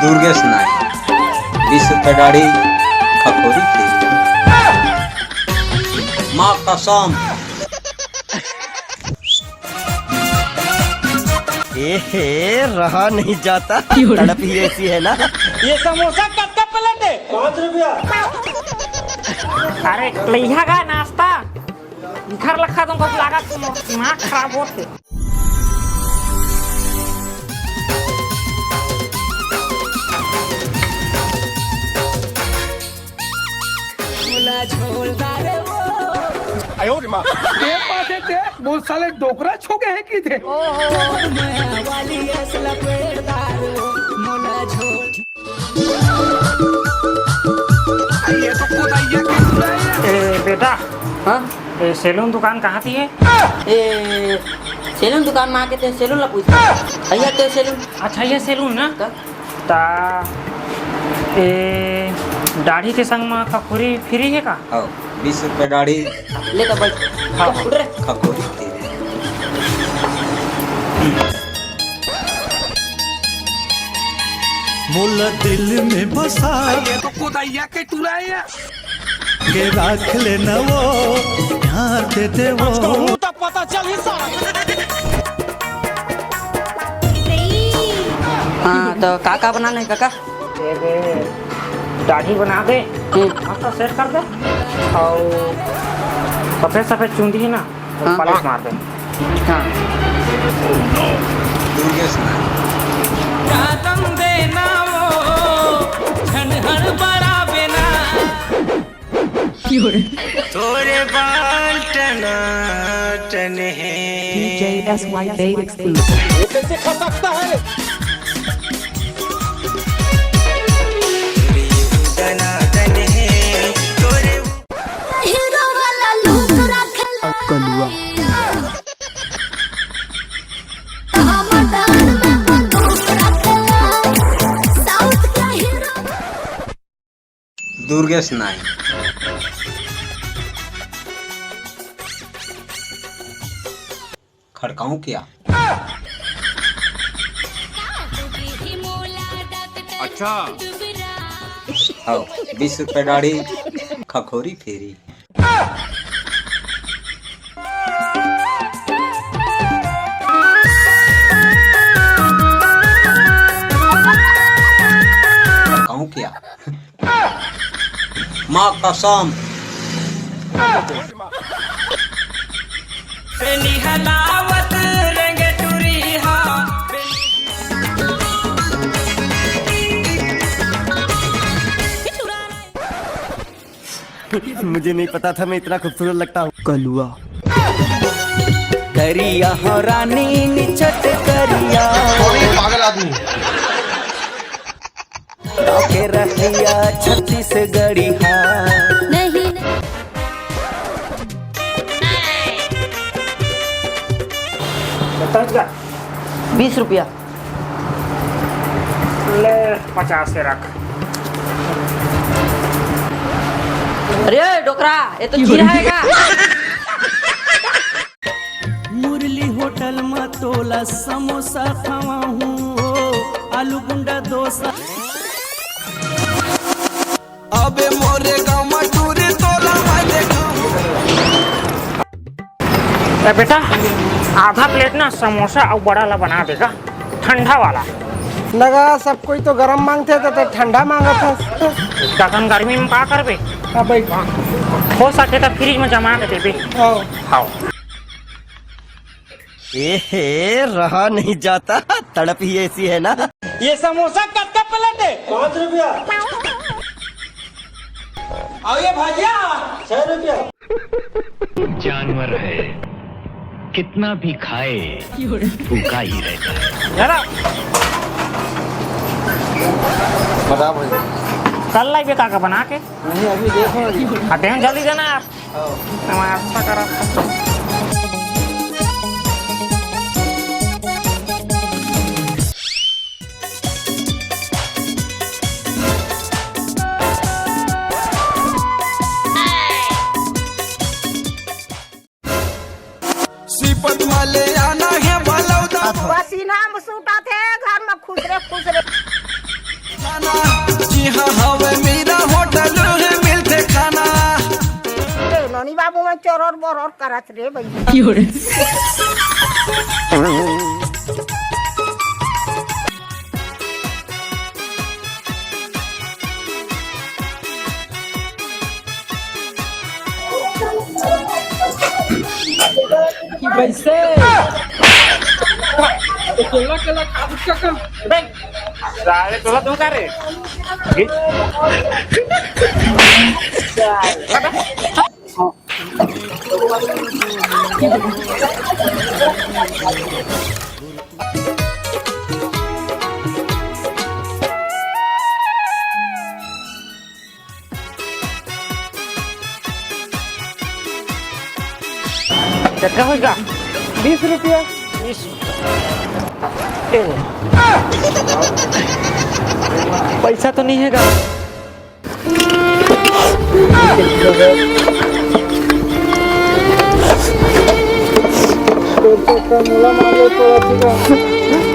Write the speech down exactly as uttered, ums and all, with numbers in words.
दुर्गेश नाई, बीस रुपए डाढ़ी, खखोरी तेरी। माँ कसम। ए हे, रहा नहीं जाता, तड़प ही ऐसी है ना। ये समोसा कब का प्लेट है? पाँच रुपया। अरे, लइहा का नाश्ता। घर लखा तुमको लागत, दिमाग खराब होत हे। ए बेटा, हाँ? ए सैलून दुकान कहाँ ती है? ए सैलून दुकान में आके ते सैलून ला पूछ। भैया ते सैलून। अच्छा, ये सैलून ना? का? ता ए दाढ़ी के संग में खखोरी फ्री है का? हाँ, बीस रुपए दाढ़ी। ले तो बैठ। हाँ, हाँ। उठ रे। खखोरी तेरी। मोला दिल में बसा। ये तो कोदैया के टुरा है यार। के रख लेना वो, ध्यान दे दे वो। तो पता चल ही सारा। हाँ, तो का का बनाना है काका? ये दे, दाढ़ी बना दे, हम्म। मस्त सेट कर दे, और सफेद सफेद चुंदी है ना, हाँ। पॉलिश मार दे। हाँ। दुर्गेश ना। तोरे बाल टनाटन है। D J S Y Bay exclusive. ये कैसे खा सकता है? टनाटन है, तोरे हीरो वाला लुक रखला। अब कलुआ। हमर डांड में बंदूक रखला। साउथ का हीरो। दुर्गेश नाई। खड़काऊं क्या? अच्छा। आओ, बीस रुपए दाढ़ी, खखोरी फेरी। खड़काऊं क्या? माँ कसम। मुझे नहीं पता था मैं इतना खूबसूरत लगता हूँ। कलुआ। करिया हो रानी निचट करिया। पागल आदमी। गाँव के रहिया छत्तीसगढ़ी हा। नहीं, नहीं। बीस रुपया। ले, पचास के रख। अरे डोकरा, ये तो चीरा है का? मुरली होटल म तोला समोसा खवाहूं, ओ आलू गुंडा डोसा। अबे मोरे गाँव म टूरी तोला मैं देखाहूं। ए बेटा, आधा प्लेट ना समोसा अउ बड़ा ला बना देगा, ठंडा वाला। लगा सब कोई तो गरम मांगथे, तो, तो ठंडा मांगत हस। दतन गर्मी में का करबे? अब भाई। हो सके तो फ्रिज में जमा के देबे। हाँ। हाँ। ए हे, रहा नहीं जाता, तड़प ही ऐसी है ना। ये समोसा कब का प्लेट है? पाँच रुपया। और ये भजिया? छह रुपया। जानवर है, कितना भी खाए, भूखा ही रहता है। जरा। बता भाई। कल लाइबे का, का बना के? नहीं, अभी देखो अभी। हाँ, देहन जल्दी देना यार। हाँ। हमारा अच्छा करा। सीपत वाले आना है भलौदा। पसीना में सूता थे घर में खुसरे खुसरे। हवे मीरा होटल में मिलथे खाना। ए, नोनी बाबू मन चोरोर बोरोर करत रे भैया। कैसे? अकेला अकेला खा सकता का? साले तोला दूंगा रे। कतका होइगा? बीस रुपया। बीस। ए। पैसा तो नहीं है गा। मोला मार लो तो अभी का।